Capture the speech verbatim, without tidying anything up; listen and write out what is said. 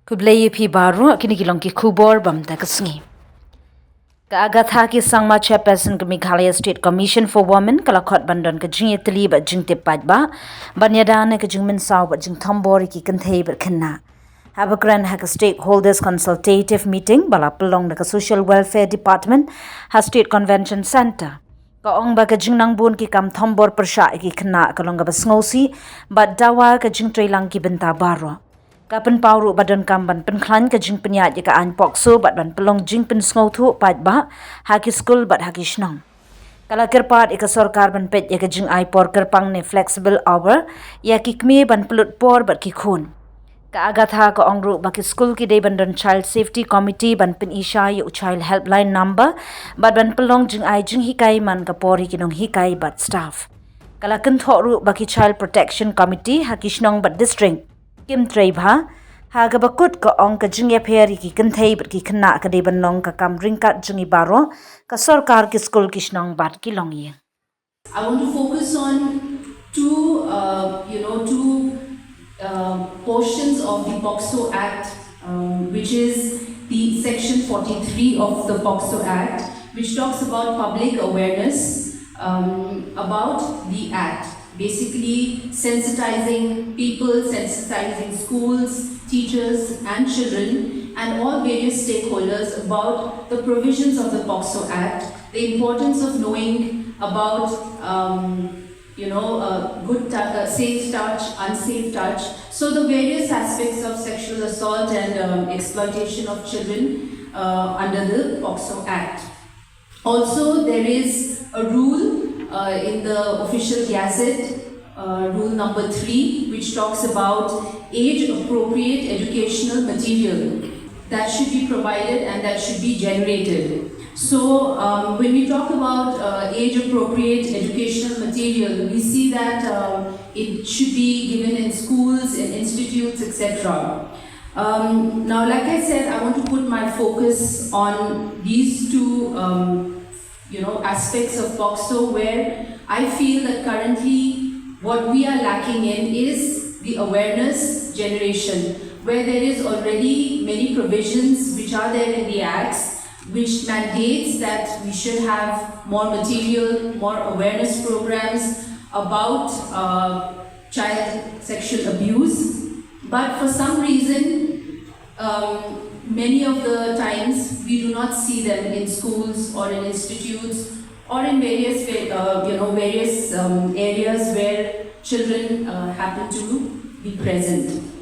Khublei ïa phi baroh, kine ki long ki khubor bam ta ka sngi. Ka Agatha K Sangma, Chairperson ka Meghalaya State Commission for Women, ka la khot ban don ka jingïatylli bad jingtip paidbah ban ïada na ka jingmynsaw bad jingthombor ïa ki kynthei bad khynnah. Haba kren ha ka Stakeholders Consultative Meeting ba la pynlong da ka Social Welfare Department ha State Convention Centre, ka ong ba ka jingnang bun ki kam thombor pyrshah ïa ki khynnah ka long kaba sngewsih bad dawa ka jingtreilang ki bynta baroh. Ka pynpaw ruh ba donkam ban pynkhlaiñ ka jingpynïaid ïa ka aiñ POCSO bad ban pynlong jingpynsngewthuh paidbah ha ki skul bad ha ki shnong. Ka la kyrpad ïa ka sorkar ban peit ïa ka jingai por kyrpang ne flexible hour ïa ki kmie ban pynlut por bad ki khun. Ka Agatha ka ong ruh ba ki skul ki dei ban don Child Safety Committee ban pyni shai ïa u Child Helpline Number bad ban pynlong jingai jinghikai man ka por ïa ki nonghikai bad staff. Ka la kynthoh ruh ba ki Child Protection Committee ha ki shnong bad district kim trei bha, ha kaba kut ka ong ka jingïapher ïa ki kynthei bad ki khynnah ka dei ban long ka kam ryngkat jong ngi baroh, ka sorkar, ki skul, ki shnong bad ki longïing. I want to focus on two, uh, you know, two uh, portions of the POCSO Act, um, which is the section forty-three of the POCSO Act, which talks about public awareness um, about the Act. Basically, sensitizing people, sensitizing schools, teachers, and children, and all various stakeholders about the provisions of the POCSO Act, the importance of knowing about um, you know, uh, good touch, uh, safe touch, unsafe touch. So the various aspects of sexual assault and um, exploitation of children uh, under the POCSO Act. Also, there is a rule uh, in the official gazette, uh, rule number three, which talks about age-appropriate educational material that should be provided and that should be generated. So, um, when we talk about uh, age-appropriate educational material, we see that uh, it should be given in schools, in institutes, et cetera. Um, now, like I said, I want to put my focus on these two um, you know, aspects of POCSO where I feel that currently what we are lacking in is the awareness generation, where there is already many provisions which are there in the acts, which mandates that we should have more material, more awareness programs about uh, child sexual abuse. But for some reason, um, many of the times we do not see them in schools or in institutes or in various, uh, you know, various um, areas where children uh, happen to be present.